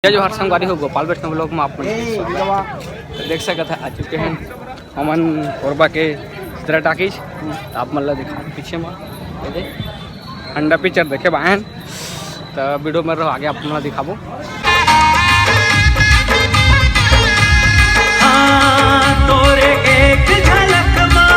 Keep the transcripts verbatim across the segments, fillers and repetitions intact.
जय जोहार संगवारी हो, गोपाल वैष्णव vlog में आप मन के स्वागत हे। तो देख सकत हे, आ चुके हन हमन कोरबा के चित्रा टाकीज। तो आप मन ला दिखा पीछे में, ये दे, अंडा पिक्चर देखे बर आए हन। तो video में रहो, आगे आप मन ला दिखाबो। हाँ, तोरे एक झलक मा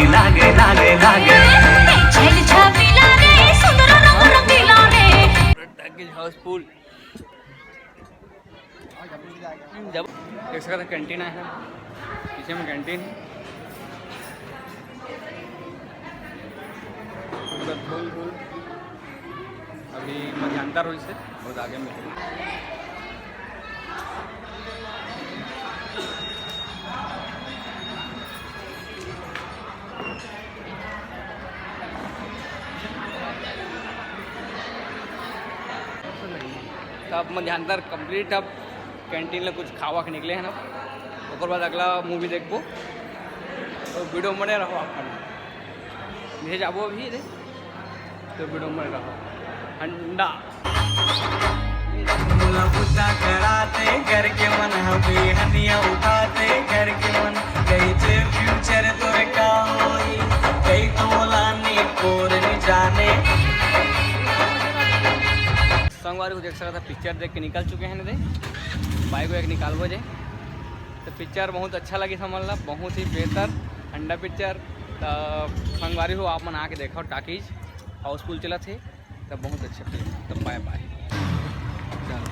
लागे, लागे, लागे। छेल छबीला रे, सुंदर रंग रंगीला रे। Package housefull। जब देख सकत हे, canteen आए हे, पीछे में canteen हे। पूरा धूल धूल। अभी मध्यांतर होइस हे, बहुत आगे में। तो अब मध्यांतर complete, अब canteen ले कुछ खावा के निकले हन, अब ओकर बाद अगला movie देखबो। तो video में बने रहो आप मन। भेज आबो अभी रे, तो video में रहो। अंडा। मोला बुता कराते घर के मन हवे, हनिया उठाते घर के मन। कही जे future तोर का होई, कही तो मोला नी कोर नी जाने। संगवारी हो देख सकत हे, पिक्चर देख के निकल चुके हन रे, bike वाइक निकालबो जे। तो पिक्चर बहुत अच्छा लगिस हमन ला, बहुत ही बेहतर अंडा पिक्चर। तो संगवारी हो, आप मन आके देखो, टाकीज housefull चलत हे। तब बहुत अच्छा फिल्म, तब bye bye। चलो।